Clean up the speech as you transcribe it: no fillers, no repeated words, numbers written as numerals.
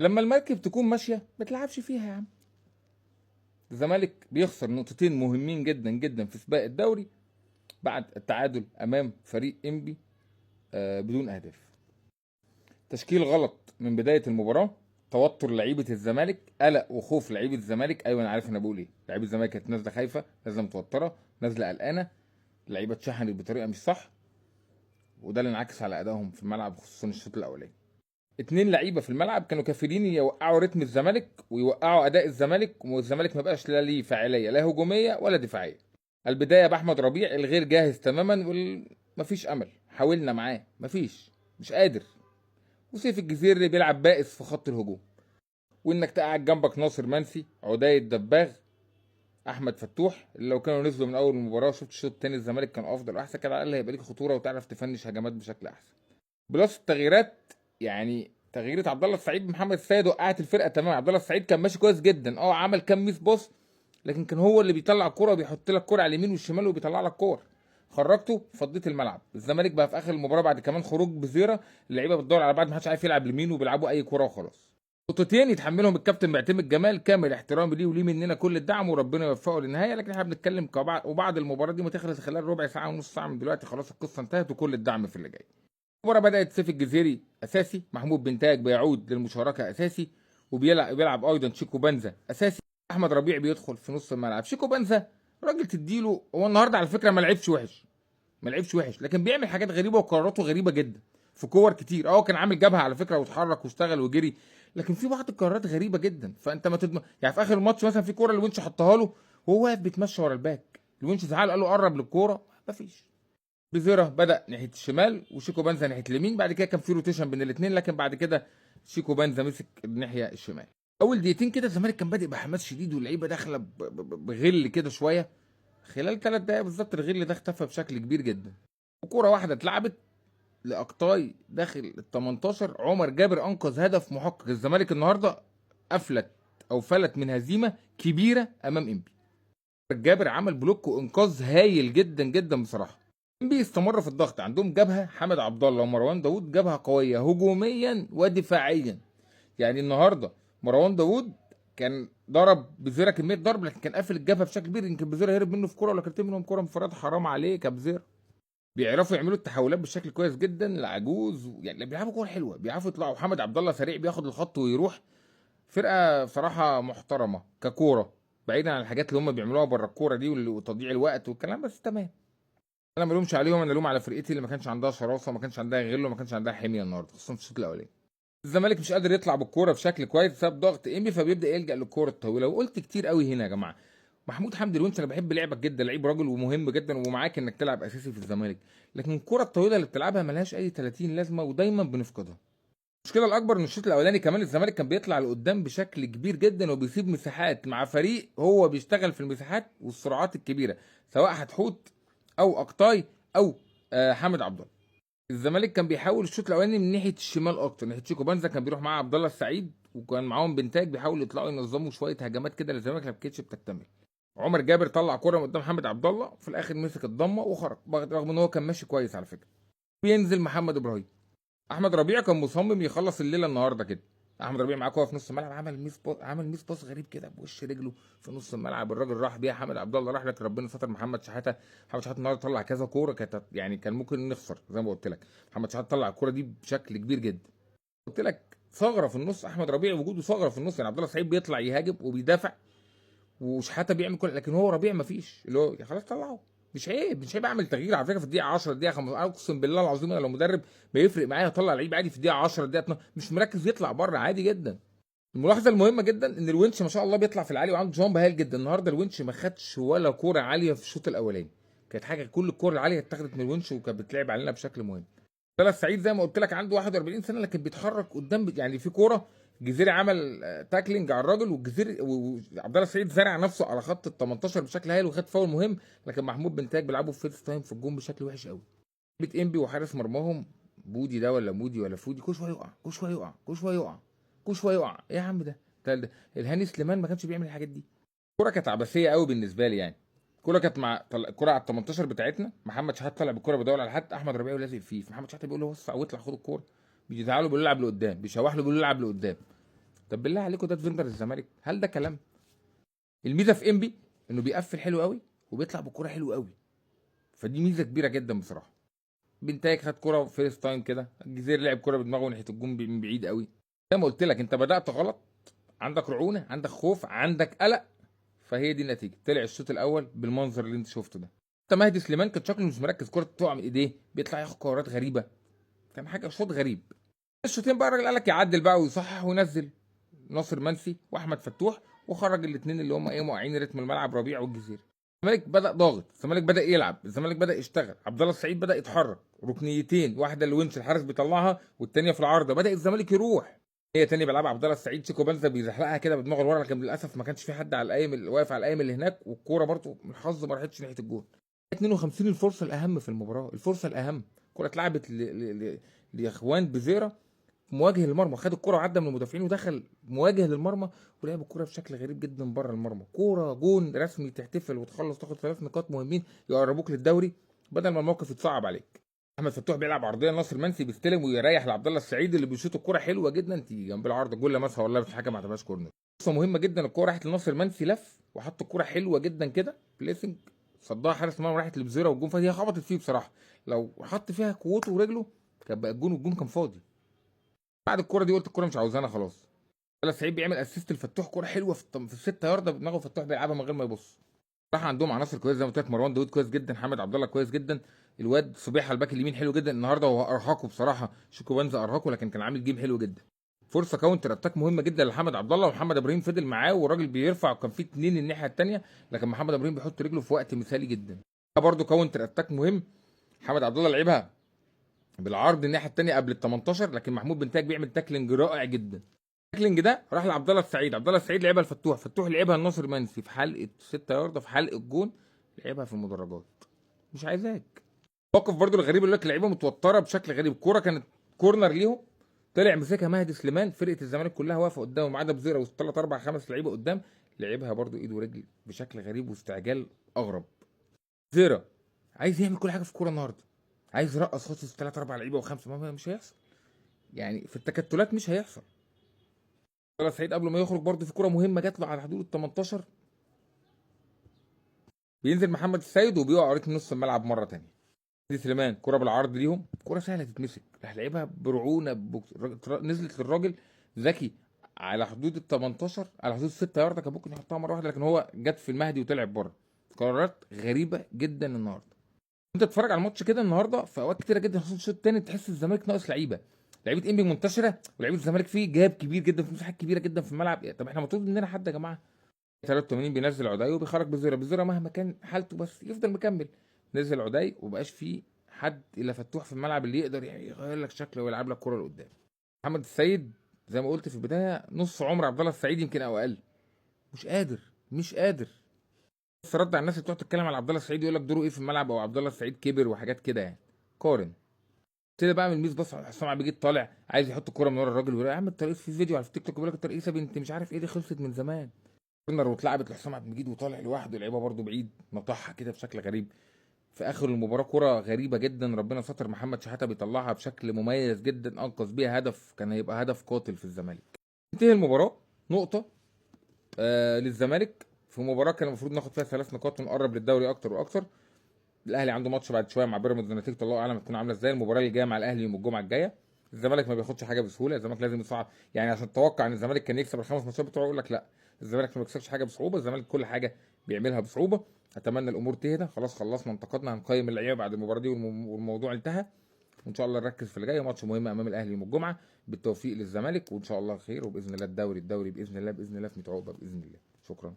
لما المركب تكون ماشية ما تلعبش فيها يا عم. الزمالك بيخسر نقطتين مهمين جدا جدا في سباق الدوري بعد التعادل امام فريق انبي بدون اهداف. تشكيل غلط من بداية المباراة، توتر لعيبة الزمالك، قلق وخوف لعيبة الزمالك. ايوه انا عارف انا بقول ايه، لعيبة الزمالك كانت نازله خايفة، نازله متوترة، نازله قلقانة، اللعيبة اتشحنت بطريقة مش صح، وده اللي انعكس على ادائهم في الملعب خصوصا الشوط الاولاني. 2 لعيبة في الملعب كانوا كافلين يوقعوا رتم الزمالك ويوقعوا اداء الزمالك، والزمالك ما بقاش لا ليه فاعلية لا هجومية ولا دفاعية. البداية باحمد ربيع الغير جاهز تماما ومفيش امل، حاولنا معاه مفيش، مش قادر. وسيف الجزيري اللي بيلعب بائس في خط الهجوم، وانك تقعد جنبك ناصر منسي، عدي الدباغ، احمد فتوح، اللي لو كانوا نزلوا من اول المباراة شفت الشوط الثاني الزمالك كان افضل واحسن، كان على الاقل هيبقى ليك خطورة وتعرف تفنش هجمات بشكل احسن. plus التغييرات، يعني تغييرة عبد الله السعيد محمد السيد وقعت الفرقة تماما. عبد الله السعيد كان ماشي كويس جدا، عمل كام miss pass، لكن كان هو اللي بيطلع الكورة وبيحط لك كورة على اليمين والشمال وبيطلع لك كور. خرجته فضيت الملعب. الزمالك بقى في اخر المباراة بعد كمان خروج بزيره، اللعيبة بتدور على بعض، ما حدش عارف يلعب لمين وبيلعبوا اي كورة وخلاص. نقطتين يتحملهم الكابتن معتمد جمال، كامل احترامي ليه وليه مننا كل الدعم وربنا يوفقه للنهاية، لكن احنا بنتكلم وبعد المباراة دي ما تخلص خلال ربع ساعة ونص ساعة من دلوقتي خلاص القصة انتهت وكل الدعم في اللي جاي. المباراة بدات سيف الجزيري اساسي، محمود بنتاج بيعود للمشاركة اساسي، وبيلعب ايضا شيكو بنزا اساسي، احمد ربيع بيدخل في نص الملعب. شيكو بنزا راجل تديله، هو النهارده على فكرة ما لعبش وحش، ما لعبش وحش، لكن بيعمل حاجات غريبة وقراراته غريبة جدا في كور كتير. كان عامل جبهة على فكرة واتحرك واشتغل وجري، لكن في بعض القرارات غريبة جدا. فانت ما تضمن، يعني في اخر الماتش مثلا في كورة الونش حطها له وهو واقف بيتمشى ورا ال back، الونش زعل قال له قرب للكورة، مفيش. بزيرة بدا ناحية الشمال وشيكو بنزا ناحية اليمين، بعد كده كان في rotation بين الاثنين، لكن بعد كده شيكو بنزا مسك الناحية الشمال. اول دقيقتين كده الزمالك كان بادئ بحماس شديد واللعيبة داخله بغل كده شوية. خلال 3 دقايق بالظبط الغل ده اختفى بشكل كبير جدا. وكوره واحدة اتلعبت لاقطاي داخل ال 18، عمر جابر انقذ هدف محقق. الزمالك النهارده افلت او فلت من هزيمة كبيرة امام انبي. جابر عمل block وانقاذ هايل جدا جدا بصراحة. انبي استمر في الضغط، عندهم جبهة حمد عبد الله ومروان داوود، جبهة قوية هجوميا ودفاعيا. يعني النهارده مروان داوود كان ضرب بزيرة كمية ضرب، لكن كان قافل الجبهة بشكل كبير. يمكن بزيرة هرب منه في كورة ولا كانت منهم كورة انفراد، حرام عليك يا بزيرة. بيعرفوا يعملوا التحولات بشكل كويس جدا، العجوز يعني بيلعبوا كورة حلوة، بيعرفوا يطلعوا. محمد عبد الله سريع بياخد الخط ويروح. فرقه بصراحة محترمه ككوره، بعيدا عن الحاجات اللي هم بيعملوها بره الكورة دي وتضييع الوقت والكلام، بس تمام. انا ما لومش عليهم، انا لوم على فرقتي اللي ما كانش عندها شراسة وما كانش عندها غل وما كانش عندها حمية النهارده، خصوصا في الشوط الاولاني. الزمالك مش قادر يطلع بالكورة بشكل كويس بسبب ضغط انبي، فبيبدا يلجا للكورة الطويلة. وقلت كتير قوي هنا يا جماعة، محمود حمدي الونش انا بحب لعبك جدا، لعيب راجل ومهم جدا ومعاك انك تلعب اساسي في الزمالك، لكن الكورة الطويلة اللي بتلعبها ملهاش اي 30 لازمه ودايما بنفقدها. المشكلة الاكبر ان الشوط الاولاني كمان الزمالك كان بيطلع لقدام بشكل كبير جدا وبيسيب مساحات مع فريق هو بيشتغل في المساحات والسرعات الكبيرة، سواء حتحوت او اقطاي او حامد عبد الله. الزمالك كان بيحاول الشوط الاولاني من ناحية الشمال اكتر، ناحية شيكو بنزا كان بيروح مع عبد الله السعيد وكان معاهم بنتاج، بيحاولوا يطلعوا ينظموا شوية هجمات كده للزمالك ما كانتش بتكتمل. عمر جابر طلع كورة من قدام محمد عبد الله، في الاخر مسك الضمة وخرج، رغم ان هو كان ماشي كويس على فكرة. بينزل محمد ابراهيم. احمد ربيع كان مصمم يخلص الليلة النهارده كده. احمد ربيع معاه كورة في نص الملعب، عمل miss pass غريب كده بوش رجله في نص الملعب، الراجل راح بيها، حمد عبد الله راح لك، ربنا ستر محمد شحاته. محمد شحاته النهارده طلع كذا كورة كانت يعني كان ممكن نخسر زي ما قلت لك. محمد شحاته طلع الكورة دي بشكل كبير جدا. قلت لك ثغره في النص، احمد ربيع وجوده ثغره في النص، يعني عبد الله سعيد بيطلع يهاجم وبيدافع وشحاته بيعمل كل، لكن هو ربيع مفيش، اللي هو خلاص طلعه. مش عيب، مش عيب اعمل تغيير على فكرة في الدقيقة 10 الدقيقة 5، اقسم بالله العظيم انا لو مدرب بيفرق معايا اطلع لعيب عادي في الدقيقة 10 الدقيقة 12، مش مركز يطلع بره عادي جدا. الملاحظة المهمة جدا ان الونش ما شاء الله بيطلع في العالي وعنده jump هايل جدا. النهارده الونش ما خدش ولا كورة عالية في الشوط الاولاني، كانت حاجة كل الكورة العالية اتاخدت من الونش وكانت بتلعب علينا بشكل مهم. ثلاث سعيد زي ما قلت لك عنده 41 سنة لكن بيتحرك قدام، يعني في كورة الجزيري عمل tackling على الراجل والجزيري وعبد الله سعيد زرع نفسه على خط ال 18 بشكل هايل وخد فاول مهم، لكن محمود بنتاج بيلعبوا في first time في الجون بشكل وحش قوي. بيت انبي وحارس مرماهم بودي ده ولا مودي ولا فودي، كل شوية يقع كل شوية يقع كل شوية يقع كل شوية يقع. ايه يا عم ده؟ الهاني سليمان ما كانش بيعمل الحاجات دي. الكورة كانت عبثية قوي بالنسبة لي، يعني الكورة كانت مع الكورة على ال 18 بتاعتنا، محمد شحاته طلع بالكورة بيدور على حد، احمد ربيع لازق فيه، فمحمد شحاته بيقول له وسع واطلع خد الكورة، بيزعله بيقول له العب لقدام، بيشوح له بيقول له العب لقدام. طب بالله عليكم ده defender الزمالك؟ هل ده كلام؟ الميزة في انبي انه بيقفل حلو قوي وبيطلع بالكورة حلو قوي، فدي ميزة كبيرة جدا بصراحة. بنتايج خد كورة first time كده، الجزيري لعب كورة بدماغه ناحية الجون من بعيد قوي. زي ما قلت لك انت بدات غلط، عندك رعونة، عندك خوف، عندك قلق، فهي دي النتيجة. طلع الشوط الاول بالمنظر اللي انت شفته ده. حتى مهدي سليمان كان شكله مش مركز، كرة تقع من ايديه، بيطلع ياخد قرارات غريبة، كان حاجة شوط غريب. الشوطين بقى الراجل قال لك يعدل بقى ويصحح وينزل ناصر منسي واحمد فتوح، وخرج الاثنين اللي هم ايه موقعين رتم الملعب، ربيع والجزيري. الزمالك بدا ضاغط، الزمالك بدا يلعب، الزمالك بدا يشتغل، عبد الله السعيد بدا يتحرك، ركنيتين، واحدة لونش الحارس بيطلعها والثانية في العارضة، بدا الزمالك يروح. هي تاني بيلعبها عبد الله السعيد، شيكو بنزا بيزحلقها كده بدماغه لورا، لكن للاسف ما كانش في حد على القايم اللي واقف على القايم اللي هناك، والكوره برده من الحظ ما راحتش ناحية الجون. 52 الفرصة الاهم في المباراة، الفرصة الاهم، الكورة اتلعبت لاخوان بزيره مواجه للمرمى، خد الكرة وعدى من المدافعين ودخل مواجه للمرمى ولعب الكرة بشكل غريب جدا بره المرمى. كورة جون رسمي، تحتفل وتخلص تاخد 3 نقاط مهمين يقربوك للدوري بدل ما الموقف يتصعب عليك. احمد فتوح بيلعب عرضية، ناصر منسي بيستلم ويريح لعبد الله السعيد اللي بيشوط الكرة حلوة جدا، تيجي جنب العارضة، الجول لمسها والله مش حاجة، ما اعتبرهاش corner. فرصة مهمة جدا، الكرة راحت لناصر منسي، لف وحط الكرة حلوة جدا كده placing، صدها حارس المرمى، راحت لبزيره والجون فهي خبطت فيه بصراحة، لو حط فيها قوته ورجله كان بقى الجون، والجون كان فاضي. بعد الكرة دي قلت الكرة مش عاوزانا خلاص. عبد الله السعيد بيعمل assist لفتوح، كرة حلوة في ال6 ياردة بدماغه، فتوح بيلعبها من غير ما يبص. راح عندهم عناصر كويس زي ما قلت لك، مروان داوود كويس جدا، حمد عبد الله كويس جدا، الواد صبيحة ال back اليمين حلو جدا النهارده، وهو ارهقه بصراحة، شيكو بنزا ارهقه، لكن كان عامل game حلو جدا. فرصة counter attack مهمة جدا لحمد عبد الله، ومحمد ابراهيم فضل معاه والراجل بيرفع، وكان في 2 الناحية الثانية، لكن محمد ابراهيم بيحط رجله في وقت مثالي جدا. برده counter attack مهم، محمد عبد الله لعبها بالعرض الناحية الثانية قبل ال 18، لكن محمود بنتاج بيعمل tackling رائع جدا. ال tackling ده راح لعبد الله السعيد، عبد الله السعيد لعبها لفتوح، فتوح لعبها لناصر منسي في حلقة 6 يارده في حلقة الجون، لعبها في المدرجات، مش عايزاك. موقف برده الغريب اللي لك لعيبة متوترة بشكل غريب، الكورة كانت corner ليهم، طلع مسكها مهدي سليمان، فرقه الزمالك كلها واقفة قدامه ما عدا بزيره وثلاث اربع خمس لعيبة قدام، لعبها برده ايد ورجل بشكل غريب واستعجال اغرب. زيرة عايز يعمل كل حاجة في الكورة النهارده، عايز يرقص خالص 3 4 لعيبة وخمسة، ما مش هيحصل يعني في التكتلات، مش هيحصل. عبد الله سعيد قبل ما يخرج برده في كورة مهمة جات له على حدود ال 18، بينزل محمد السيد وبيقع ريت نص الملعب مرة ثانية. سليمان كرة بالعرض ليهم، كرة سهلة تتمسك، راح لعبها برعونه نزلت للراجل ذكي على حدود ال 18، على حدود 6 يارده، كان ممكن يحطها مرة واحدة، لكن هو جت في المهدي وطلع بره. قرارات غريبة جدا النهارده. انت تتفرج على الماتش كده النهارده في اوقات كتيرة جدا، خصوصا الشوط الثاني، تحس الزمالك ناقص لعيبة، لعيبة انبي منتشرة ولعيبة الزمالك فيه gap كبير جدا، في مساحات كبيرة جدا في الملعب. طب احنا مطلوب مننا حد يا جماعة؟ 83 بينزل عدي وبيخرج بزيره، بزيره مهما كان حالته بس يفضل مكمل. نزل عدي ومبقاش فيه حد الا فتوح في الملعب اللي يقدر يعني يغير لك شكله ويلعب لك كورة لقدام. محمد السيد زي ما قلت في البداية نص عمر عبد الله السعيد يمكن او اقل، مش قادر مش قادر. بس رد على الناس اللي بتقعد تتكلم على عبد الله السعيد يقول لك دوره ايه في الملعب، او عبد الله السعيد كبر وحاجات كده يعني. قارن كده بقى من miss pass، حسام عبد المجيد طالع عايز يحط الكورة من ورا الراجل ويقول يا عم الطريق، في فيديو على التيك توك بيقول لك الترقيصه بنت مش عارف ايه دي خلصت من زمان. corner واتلعبت لحسام عبد المجيد وطالع لوحده، لعيبة برده بعيد نطحها كده بشكل غريب. في اخر المباراة كره غريبة جدا، ربنا ستر، محمد شحاته بيطلعها بشكل مميز جدا، انقذ بيها هدف كان هيبقى هدف قاتل في الزمالك. انتهي المباراة نقطة للزمالك في مباراة كان المفروض ناخد فيها 3 نقاط ونقرب للدوري اكتر واكتر. الاهلي عنده ماتش بعد شوية مع بيراميدز، نتيجته الله اعلم هتكون عامله ازاي. المباراة اللي جاية مع الاهلي يوم الجمعة الجاية. الزمالك ما بياخدش حاجة بسهولة، الزمالك لازم يصعب يعني، عشان تتوقع ان الزمالك كان يكسب ال5 ماتشات بتوعه يقول لك لا، الزمالك ما بيكسبش حاجة بصعوبة، الزمالك كل حاجة بيعملها بصعوبة. اتمنى الامور تهدى، خلاص خلصنا انتقادنا، هنقيم اللعيبة بعد المباراة دي والموضوع انتهى، وان شاء الله نركز في اللي جاي. ماتش مهم امام الاهلي يوم الجمعة، بالتوفيق للزمالك وان شاء الله خير، وباذن الله الدوري باذن الله، باذن الله في 100 عقبه باذن الله. شكرا.